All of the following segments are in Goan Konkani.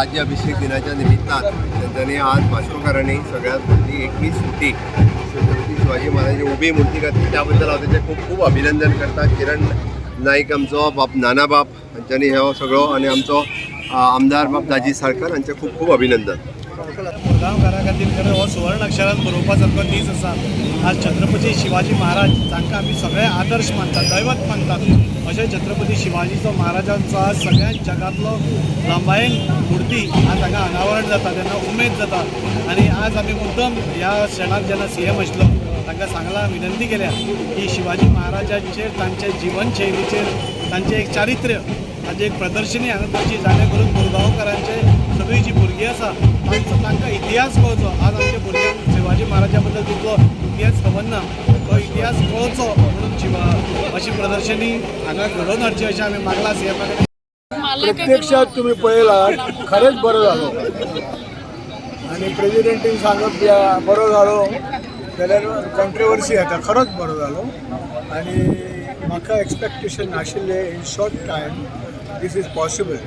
राज्य अभिषेक दिनाच्या निमित्तान तेंच्यांनी आज वास्कोकारांनी सगळ्यात व्हडली 21 फुटी छत्रपती शिवाजी महाराजांची उबी मूर्ती घातली. त्याबद्दल हांव तेंचें खूब खूब अभिनंदन करता. किरण नाईक आमचो बाप, नाना बाप हांच्यांनी हो सगळो आनी आमचो आमदार बाब दाजी साळकर हांचें खूब खूब अभिनंदन. मुरगांवकारा खातीर खरें हो सुवर्ण अक्षरान बरोवपा सारको दीस आसा. आज छत्रपती शिवाजी महाराज जांकां आमी सगळे आदर्श मानतात, दैवत मानतात, अशे छत्रपती शिवाजीचो महाराजांचो आज सगळ्या जगांतलो लांबायेन मुर्ती आज हांगा अनावरण जाता तेन्ना उमेद जाता. आनी आज आमी मुद्दम ह्या क्षणाक जेन्ना सीएम आशिल्लो तांकां सांगलां, विनंती केल्या की शिवाजी महाराजांचेर, तांच्या जिवनशैलीचेर, तांचें एक चारित्र्य, ताची एक प्रदर्शनी हांगा करची, जाणे करून मुरगांवकारांचे सगळीं जी भुरगीं आसा तांचो तांकां इतिहास कळचो. आज आमच्या भुरग्यांक शिवाजी महाराजा बद्दल तितलो इतिहास खबर ना. तो इतिहास कळचो म्हणून अशी प्रदर्शनी हांगा घडोवन हाडची अशें आमी मागलां सीएमा कडेन. प्रत्यक्षात तुम्ही पळयलात, खरेंच बरो जालो आनी प्रेजिडेंटीन सांगप बरो जालो जाल्यार कॉन्ट्रोवर्सी येता. खरोच बरो जालो आनी म्हाका एक्सपेक्टेशन नाशिल्लें in short time this is possible.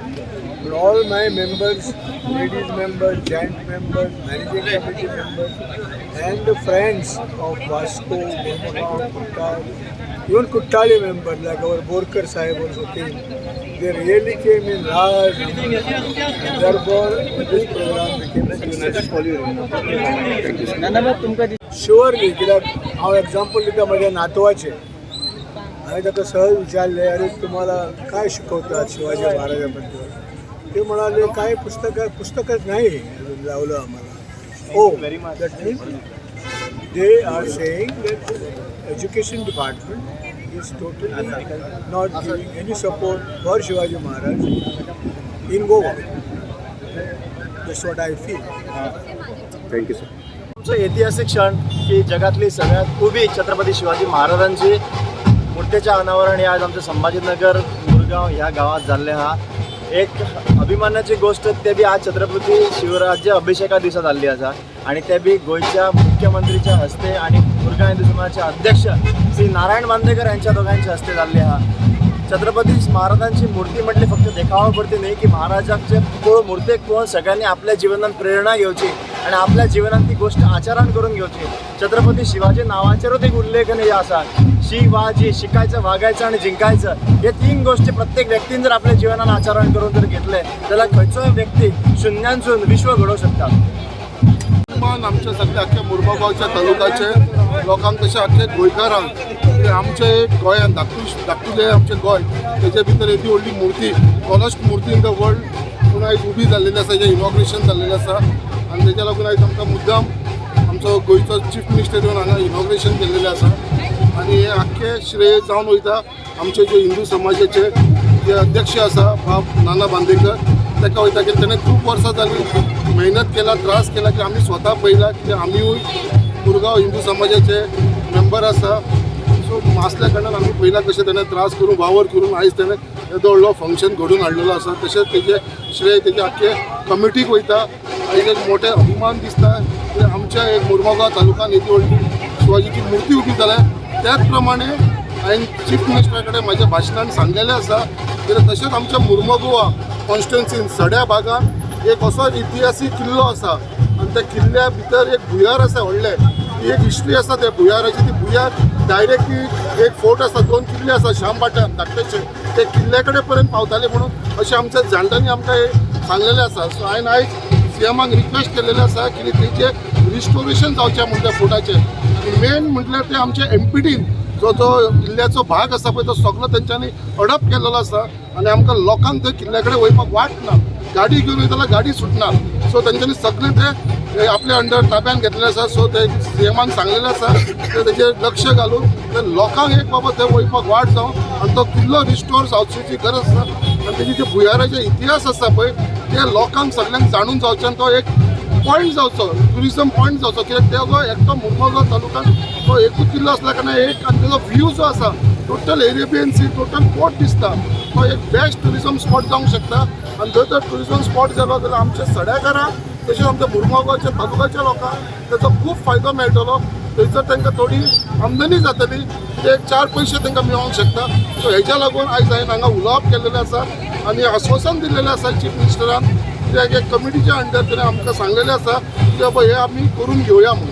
But all my members, ladies members, gent members, managing committee members and the friends of Vasco, Mormugao, Kuttal, even Kuttali members like our Borkar Sahib also came. They really came in large numbers. And therefore, this program became successful. Surely, कित्याक हांव एग्जाम्पल दिता म्हज्या नातवाचें. हांवें ताका सहज विचारलें, "अरे, तुम्हाला काय शिकवतात शिवाजी महाराजाबद्दल?" ते म्हणाले, "काय पुस्तक पुस्तकच नाही अजून लावलं आम्हाला." Oh, that means they are saying that education department is totally not giving any support for Shivaji Maharaj in Goa. That's what I feel. Thank you sir. आमचं ऐतिहासिक क्षण की जगातली सगळ्यात उभी छत्रपती शिवाजी महाराजांची मूर्तीचे अनावरण हे आज आमच्या संभाजीनगर मुरगाव ह्या गावात जाल्लें आहा. एक अभिमानाची गोष्ट, ते बी आज छत्रपती शिवराज्य अभिषेका दिसा जाल्ली आसा आणि ते बी गोंयच्या मुख्यमंत्रीच्या हस्ते आणि मुरगांव हिंदू समाजाचे अध्यक्ष श्री नारायण बांदेकर यांच्या दोघांच्या हस्ते जाल्ली आहा. छत्रपती महाराजांची मूर्ती म्हटली फक्त देखावा पुरती न्ही की महाराजांचे पळोवन, मूर्तेक पळोवन सगळ्यांनी आपल्या जिवनात प्रेरणा घेवची आणि आपल्या जिवनात ती गोष्ट आचरण करून घेवची. छत्रपती शिवाजी नावाचेरूच एक उल्लेखनीय आसा. शिवाजी, शिकायचं, वागायचं आणि जिंकायचं, हे तीन गोष्टी प्रत्येक व्यक्तीन जर आपल्या जिवनात आचरण करून जर घेतले जाल्यार खंयचोय व्यक्ती शुन्यांसून विश्व घडोवंक शकता. मान आमच्या सगळ्या अख्ख्या मुरगांवच्या तालुक्याचे लोकांक, तशें अख्खे गोंयकारांक की आमचे एक गोंयांत धाकटुलें आमचें गोंय, तेजे भितर येदी व्हडली मुर्ती, टॉलस्ट मुर्ती इन the world पूण आयज उबी जाल्लेली आसा, तेजें इनॉग्रेशन जाल्लेलें आसा. आनी तेज्या लागून आयज आमकां मुद्दाम आमचो गोंयचो चीफ मिनिस्टर येवन हांगा इनॉग्रेशन केल्लेलें आसा. आनी हे आख्खें श्रेय जावन वयता आमचे जे हिंदू समाजाचे जे अध्यक्ष आसा बाब नाना बांदेकर ताका वयता, की तेणें खूब वर्सां जालीं मेहनत केला, त्रास केला, की आमी स्वता पळयला की आमिवूय मुरगांव हिंदू समाजाचे मेंबर आसा. सो आसल्या कारणान आमी पळयला कशें तेणें त्रास करून, वावर करून आयज तेणें येदो व्हडलो फंक्शन घडोवन हाडलेलो आसा. तशेंच तेजें श्रेय तेजे आख्खे कमिटीक वयता. आयज एक मोठे अभिमान दिसता की आमच्या एक मुरगांव तालुक्यान येदी व्हडली शिवाजीची मुर्ती उबी जाल्या. त्याच प्रमाणे हांवें चीफ मिनिस्टरा कडेन म्हाज्या भाशणान सांगलेलें आसा की तशेंच आमच्या मुर्मगोवा कॉन्स्टिट्युन्सीन सड्या भागान एक असो इतिहासीक किल्लो आसा आनी त्या किल्ल्या भितर एक भुंयार आसा व्हडलें. ती एक हिस्ट्री आसा त्या भुंयाराची. ती भुंयार डायरेक्टली एक फोर्ट आसा, दोन किल्ले आसा श्यामभाटान धाकटेचे, ते किल्ल्या कडेन पर्यंत पावताले म्हणून अशें आमच्या जाणट्यांनी आमकां हे सांगलेलें आसा. सो हांवें आयज सीएमाक रिक्वेस्ट केलेलें आसा की तेजें रिस्टोरेशन जावचें म्हण त्या फोर्टाचें. आनी मेन म्हटल्यार ते आमच्या एमपीटीन जो जो किल्ल्याचो भाग आसा पळय, तो सगळो तेंच्यांनी अडप केलेलो आसा आनी आमकां लोकांक त्या किल्ल्या कडेन वयपाक वाट ना. गाडी घेवन वयता जाल्यार गाडी सुटना. सो तेंच्यांनी सगळें ते आपल्या अंडर ताब्यान घेतलेलें आसा. सो ते सीएमान सांगलेलें आसा ते तेजेर लक्ष घालून ते लोकांक एक बाबा ते वयपाक वाट जावं आनी तो किल्लो रिस्टोर जावची गरज आसा. आनी तेजी जे भुंयाराचे इतिहास आसा पळय, ते लोकांक सगळ्यांक जाणून जावचें आनी तो एक पॉयंट जावचो, ट्युरिजम पॉयंट जावचो, कित्याक तेजो एकटो मुरगांव तालुक्यान तो एकूच किल्लो आसल्या कारणान एक आनी तेजो व्यू जो आसा, total Arabian C, total port दिसता. तो एक बेस्ट ट्युरिजम स्पॉट जावंक शकता. आनी थंय जर ट्युरिजम स्पॉट जालो जाल्यार आमच्या सड्याकारांक तशेंच आमच्या मुरगांवच्या तालुक्याच्या लोकांक तेजो खूब फायदो मेळटलो. थंयसर तांकां थोडी आमदनी जातली, ते एक चार पयशे तांकां मेळोंक शकता. सो हेज्या लागून आयज हांवें हांगा उलोवप केलेलें आसा आनी आश्वासन दिल्लेलें आसा चीफ मिनिस्टरान. कित्याक हे कमिटीच्या अंडर ताणें आमकां सांगलेलें आसा की बाबा हे आमी करून घेवया म्हणून.